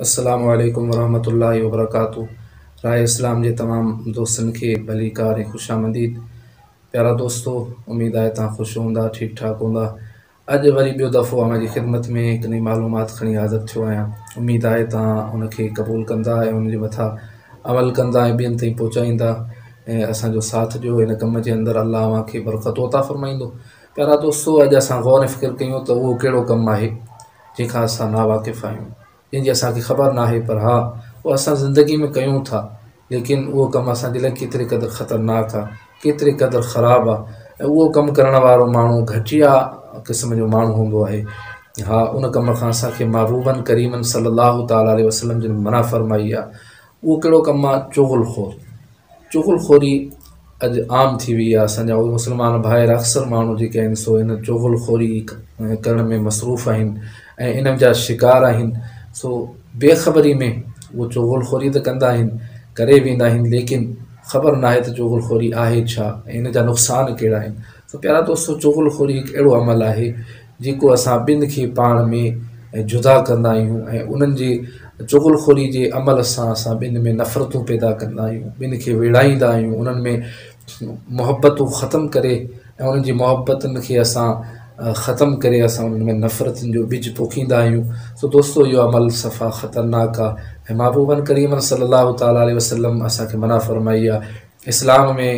السلام عليڪم ورحمة الله وبرڪاته راهه اسلام جي تمام دوستن کي ڀليڪار ۽ خوش آمديد پيارا دوستو اميد آهي توهان خوش هوندا ٺيڪ ٺاڪ هوندا اڄ وري ٻيو دفعو اوهان جي خدمت ۾ هڪ نئين معلومات کڻي حاضر ٿيو آهيان اميد آهي توهان ان کي قبول ڪندا ۽ ان جي مٿان عمل ڪندا ۽ ٻين تائين پهچائيندا ۽ اسان جو ساٿ ڏيو هن ڪم جي اندر الله اوهان کي برڪتون عطا فرمائيندو پيارا دوستو اڄ اسان غور ۽ فڪر ڪيون ته اهو ڪهڙو ڪم آهي جنهن کان اسان ناواقف آهيون، جنهن جي اسان کي خبر ناهي پر ها اهو اسان زندگي ۾ ڪيون ٿا ليڪن اهو ڪم اسان جي لاء ڪيتري قدر خطرناڪ آ، ڪيتري قدر خراب آ ۽ اهو ڪم ڪرڻ وارو ماڻهو گهٽيا قسم جو ماڻهو هوندو آهي. ها ان ڪم کان اسان کي محبوبن ڪريمن صلّي الله تعالٰي عليه وسلّم جن منع فرمائي آ. اهو ڪهڙو ڪم آ؟ چغل خور. چغل خوري اڄ عام ٿي وئي آهي اسان جا مسلمان ڀائر اڪثر ماڻهو جيڪي آهن سو ان چغل خوري ڪرڻ ۾ مصروف آهن ۽ ان جا شڪار آهن سو بي خبري ۾ اهو چغل خوري ته ڪندا آهن ڪري ويندا آهن ليڪن خبر ناهي ته چغل خوري آهي ڇا ۽ ان جا نقصان ڪهڙا آهن سو پيارا دوستو چغل خوري هڪ اهڙو عمل آهي جيڪو اسان ٻن کي پاڻ ۾ جدا ڪندا آهيون ۽ انهن جي چغل خوري جي عمل سان اسان ٻن ۾ نفرتون پيدا ڪندا آهيون ٻن کي ويڙهائيندا آهيون انهن ۾ محبتون ختم ڪري ۽ انهن جي محبتن کي اسان ختم ڪري اسان انهن ۾ نفرتن جو ٻج پوکيندا آهيون سو دوستو اهو عمل صفا خطرناڪ آهي ۽ محبوبن ڪريمن صلي الله تعالٰي عليه وسلم اسان کي منع فرمائي آهي اسلام ۾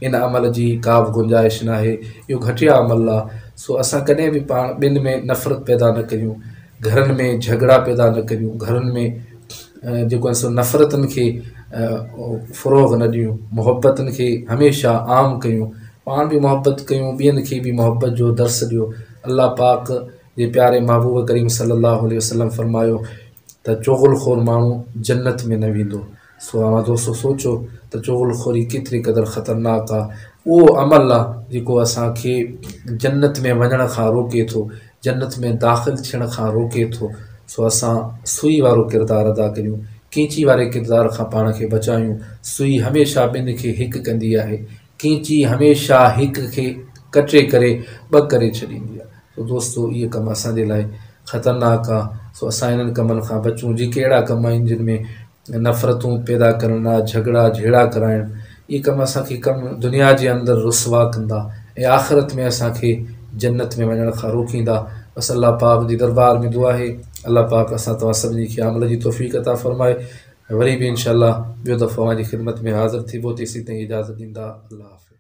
ان عمل جي ڪا به گنجائش ناهي، اهو گهٽيا عمل آ، سو اسان ڪڏهن به پاڻ ٻين ۾ نفرت پيدا نه ڪريون، گهرن ۾ جهڳڙا پيدا نه ڪريون، گهرن ۾ جيڪو آهي سو نفرتن کي فروغ نه ڏيون، محبتن کي هميشه عام ڪيون، پاڻ به محبت ڪيون ٻين کي به محبت جو درس ڏيو، الله پاڪ جي پياري محبوب ڪريم صلي الله عليه وسلم فرمايو ته چغل خور ماڻهو جنت ۾ نه ويندو. سو اوهان دوستو سوچو ته چغل خوري ڪيتري قدر خطرناڪ آ. اهو عمل آ جيڪو اسان کي جنت ۾ وڃڻ کان روڪي ٿو، جنت ۾ داخل ٿيڻ کان روڪي ٿو. سو اسان سوئي وارو ڪردار ادا ڪريون، قينچي واري ڪردار کان پاڻ کي بچايون. سوئي هميشه ٻن کي هڪ ڪندي آهي. قينچي هميشه هڪ کي ڪٽي ڪري ٻه ڪري ڇڏيندي آ. سو دوستو اهي ڪم اسان جي لاء خطرناڪ آ. سو اسان انهن ڪمن کان بچون جيڪي اهڙا ڪم آهن جن ۾ نفرتون پيدا ڪرڻ آ جهڳڙا جهيڙا ڪرائڻ اهي ڪم اسان کي ڪم دنيا جي اندر رسوا ڪندا ۽ آخرت ۾ اسان کي جنت ۾ وڃڻ کان روڪيندا بس الله پاڪ جي دربار ۾ دعا آهي الله پاڪ اسان توهان سڀني کي عمل جي توفيق عطا فرمائي وري به انشاء الله ٻيو دفعو اوهان جي خدمت ۾ حاضر ٿيبو تيسين تائين اجازت ڏيندا الله حافظ.